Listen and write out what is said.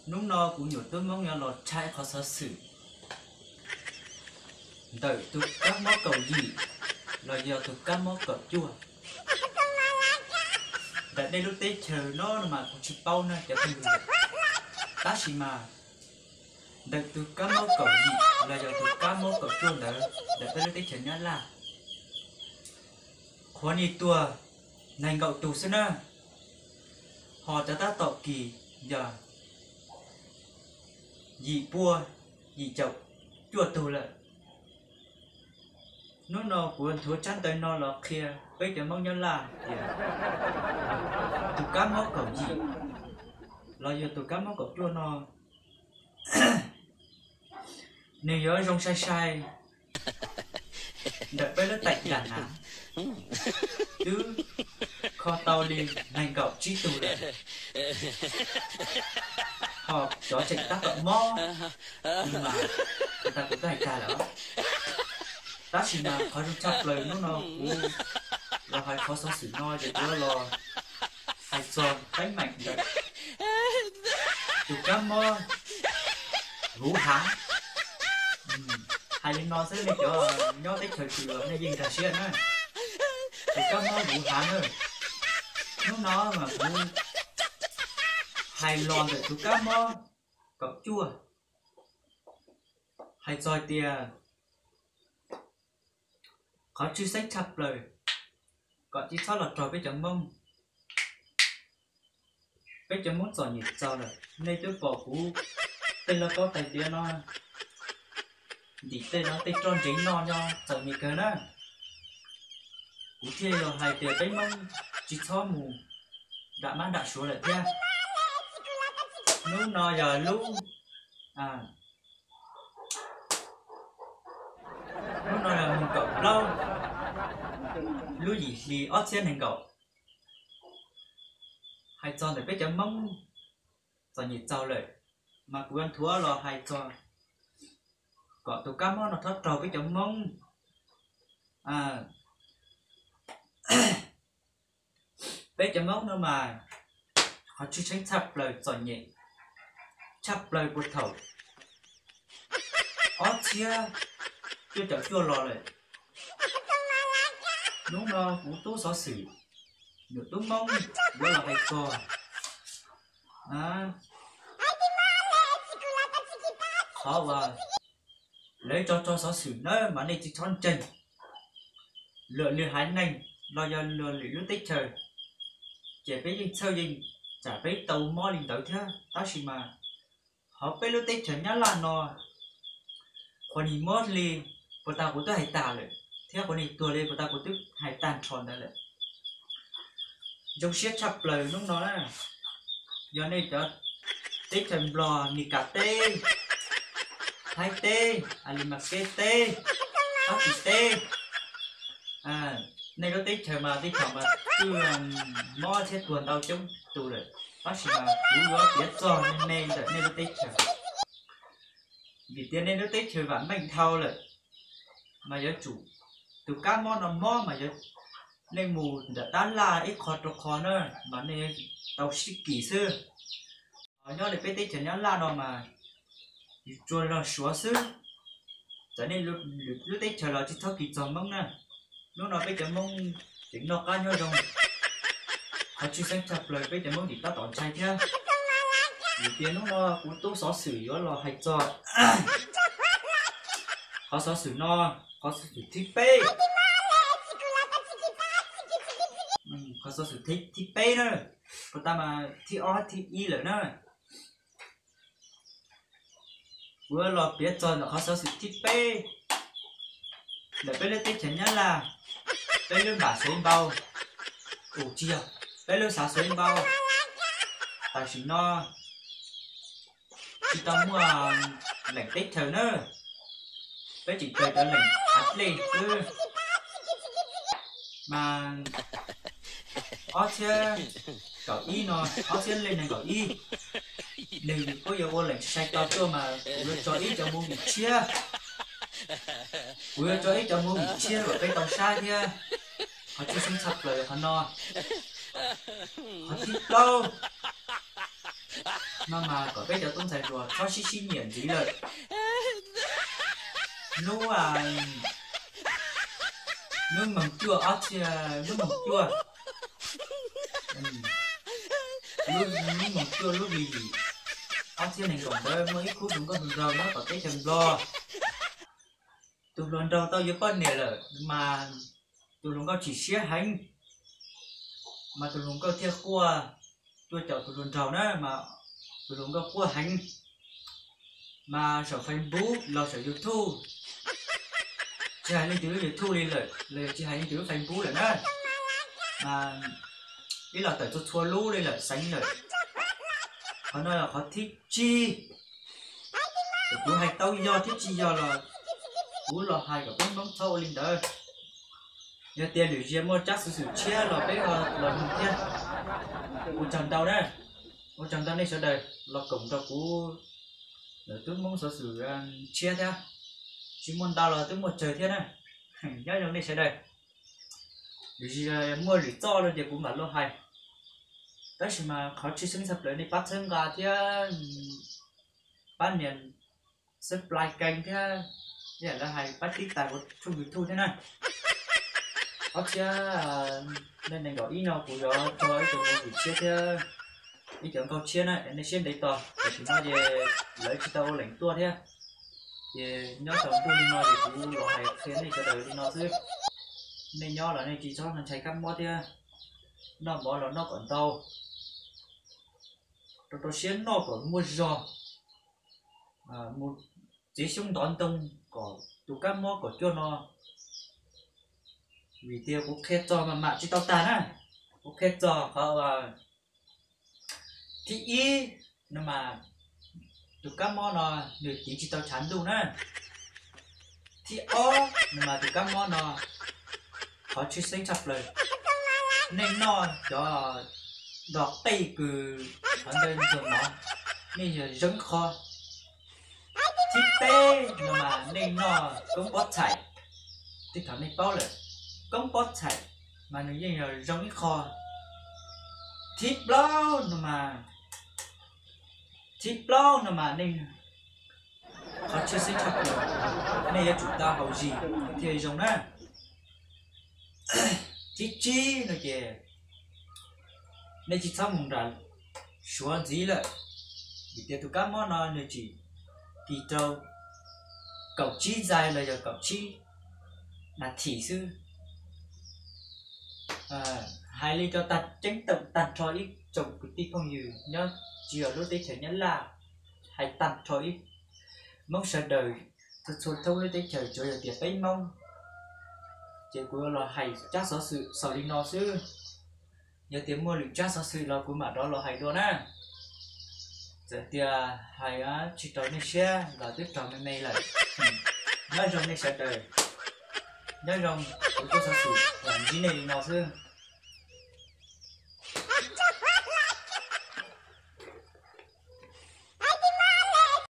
Hnub no kuv nyuam tub Hmoob yuav los tshaj qhov xov xwm ntawm tus kab mob kaum yim los yog tus kab mob kaum cuaj. Ntawm nej lub teb chaws no no mas kuv tsis paub na cov phooj ywg, tab sis mas ntawm tus kab mob kaum yim los yog tus kab mob kaum cuaj ntawd ntawm peb lub teb chaws Nyab Laj, qhuav nim tuag nees nkaum tus xwb na, ho cov tab tom kis yog yim pua yim caum cuaj tug lawm. Hnub no kuv nthuav tsab ntawv no los qhia peb cov Hmoob Nyab Laj tias tus kab mob kaum yim los yog tus kab mob kaum cuaj no nws yuav zoo sai sai ntawm peb lub teem Dam Nam, twb kho tau li nees nkaum tsib tug lawm, ho cov tseem tab tom mob mas tas kuv twb hais tag lawm. Tab sis mas qhov zoo tshaj plaws hnub no kuv los hais qhov xov xwm no ces kuv los hais txog teeb meem ntawm tus kab mob Vuv Hav. Hais li no xwb nej cov nyob teb chaws twg los nej yeej nkag siab na. Tus kab mob Vuv Hav na, hnub no mas kuv hais los ntawm tus kab mob kaum cuaj, hais txog tias qhov tshwj xeeb tshaj plaws kom tsis txhob los raug peb cov Hmoob. Peb cov Hmoob txom nyem txaus lawm, nej twb pom kuv tej lauj kaub tais diav no, ntim tej no tej roj ntsev noj no txom nyem kawg na. Kuv thiaj los hais tias peb Hmoob tsis txhob mus nram mab nram suav lawm thiab. Hnub no yog lub, hnub no yog nees nkaum plaub lub yim hli ob txhiab nees nkaum. Hais txog ntawm peb cov Hmoob txom nyem txaus lawm, mas kuv yuav nthuav los hais txog kom tus kab mob no txhob raug peb cov Hmoob. Peb cov Hmoob no mas qhov tshwj xeeb tshaj plaws txom nyem tshaj plaws puag thaum ob txhiab cuaj caum cuaj los lawm. Hnub no kuv tub xov xwm, nyuam tub Hmoob yuav los hais txog qhov uas lawv tso tso xov xwm nawb mas nej tsis txhob ntseeg. Luag lwm haiv neeg los yog luag lwm lub teb chaws, ces peb yeej txhawj yeej tsam peb tau mob li ntawd thiab, tab sis mas hauv peb lub teb chaws Nyab Laj no, qhov nim mob li puag ta kuv twb hais tag lawm, thiab qhov nim tuag li puag ta kuv twb hais tag nrho ntawd lawm. Zoo siab tshaj plaws hnub no na, yog nej cov teb chaws Nplog, Mes Kas teb, Thaib teb, As Lis Mas Keb teb, Fab Kis teb, nej lub teb chaws mas tej thaum mas twb mob thiab tuag ntau coob tus lawm, tab sis mas kuv yuav piav txog me me ntawm nej lub teb chaws. Vim tias nej lub teb chaws vam meej dhau lawm, mas yuav tsum tus kab mob no mob mas yuav, nej mus nram tab laj ib qho rau qho na, mas nej tau sib kis xwb. Nyob li peb teb chaws Nyab Laj no mas yus tsuas los suav xwb, txawm nej lwm lub teb chaws los tsis txhob kis txog Hmoob na. Hnub no peb cov Hmoob tseem noj qab nyob zoo, qhov tshwj xeeb tshaj plaws peb cov Hmoob tseem tab tom ntshai thiab. Vim tias hnub no kuv tub xov xwm yuav los hais txog qhov xov xwm no, qhov xov xwm thib peb, qhov xov xwm thib peb na, puag ta mas thib ob thib ib lawm na. Kuv yuav los piav txog ntawm qhov xov xwm thib peb ntawm peb lub teb chaws Nyab Laj, peb lub npam Xuav Npau, ua tsis yog, peb lub xav Xuav Npau. Tam sim no tsis tau muaj leej teb chaws na, peb tseem raws cov leej hav dlej xwb. Mas ob txhiab kaum ib no, ob txhiab leej nees nkaum ib, nws kuj yuav ua leej sai tau tuaj mas kuv yuav tso ib co movie tshiab, kuv yuav tso ib co movie tshiab kom peb tau saib thiab. Qhov tshwj xeeb tshaj plaws qhov no. Qhov thib plaub, No mas kom peb cov tub ntxhais hluas txhob sib sib nyiam ntxiv lawm. Hnub, hnub moos cuaj ob txhiab, hnub moos cuaj, hnub moos cuaj lub hli yim ob txhiab nees nkaum ntawd muaj ib khub hluas nkauj hluas nraug nyob tom teb chaws Nplog. Tus hluas nraug tau yuav poj niam lawm mas tus hluas nkauj chim siab heev, mas tus hluas nkauj thiaj quaj tuaj caum tus hluas nraug na, mas tus hluas nkauj quaj heev. Mas saum Facebook los saum YouTube, tsis hais leej twg lub YouTube li lawm los yog tsis hais leej twg lub Facebook lawm na, mas ib los tawm txhua txhua lub li lawm xeev lawm. Qhov no yog qhov thib tsib, kuv hais tau yog thiab tsis yog los kuv los hais kom peb Hmoob txhob ua li ntawd. Yog tias lwm zaus muaj tsab xov xwm tshiab los peb ho los nug thiab. Ua tsaug ntau na, ua tsaug ntau nej sawv daws los koom rau kuv lawv tub Hmoob xov xwm tshiab thiab, tsis muaj ntau los twb muaj tsawg thiab na. Nyob zoo nej sawv daws. Lwm zaus muaj lwm txoj no ces kuv mam los hais, tab sis mas qhov tshwj xeeb tshaj plaws nej pab txhawb nqa thiab pab nias subscribe kênh thiab yam lawv hais pab tib tas kuv tshooj YouTube thiab na. Ob txhiab nees nkaum ib no kuv yuav tso ib co movie tshiab thiab ib co nkauj tshiab na, nej siab ntev tos, tam sim no ces lawv tsis tau ua leej tuaj thiab. Ces nyob tau ntuj li no ces kuv los hais qhia nej sawv daws li no xwb. Nej nyob los nej tsis txhob ntshai kab mob thiab, noj mov los noj kom ntau, rau rau siab noj kom muaj zog, mus txiav xyoob ntov ntoo kom tus kab mob kom cuag no. Vim tias kuv qhia txog mas mam tsis tau tag na, kuv qhia txog qhov thib ib no mas tus kab mob no nws tiv tsis tau tshav ntuj na. Thib ob no mas tus kab mob no qhov tshwj xeeb tshaj plaws, nej noj cov dos qej kws qhov ntawd ntxuag mov, nej yog zoo ib qho. Thib peb no mas nej noj koob pob txhais, tej thaum nej paub lawm, koob pob txhais mas nws yeej yog zoo ib qho. Thib plaub no mas, thib plaub no mas nej qhov tshwj xeeb tshaj plaws, nej yuav tsum tau haus zis thiaj zoo na. Thib tsib no ces nej tsis txhob mus nram suav ntxiv lawm, vim tias tus kab mob no nws tsim kis rau kaum tsib zais los yog kaum tsib nas this xwb. Hais li rau tag ceeb toom tag nrho ib tsoom kwv tij phooj ywg nyob tsis yog lub teb chaws Nyab Laj, hais tag nrho ib Hmoob sawv daws txhua txhua thoob lub teb chaws tsuav yog tias peb Hmoob, ces kuv los hais tsab xov xwm xaus li no xwb. Yog tias muaj lwm tsab xov xwm los kuv mam rov los hais dua na. Txawm tias hais tsis raug nej siab los twb raug me me lawm. Nyob zoo nej sawv daws, nyob zoo, kuv tsab xov xwm los ntsib nej li no xwb.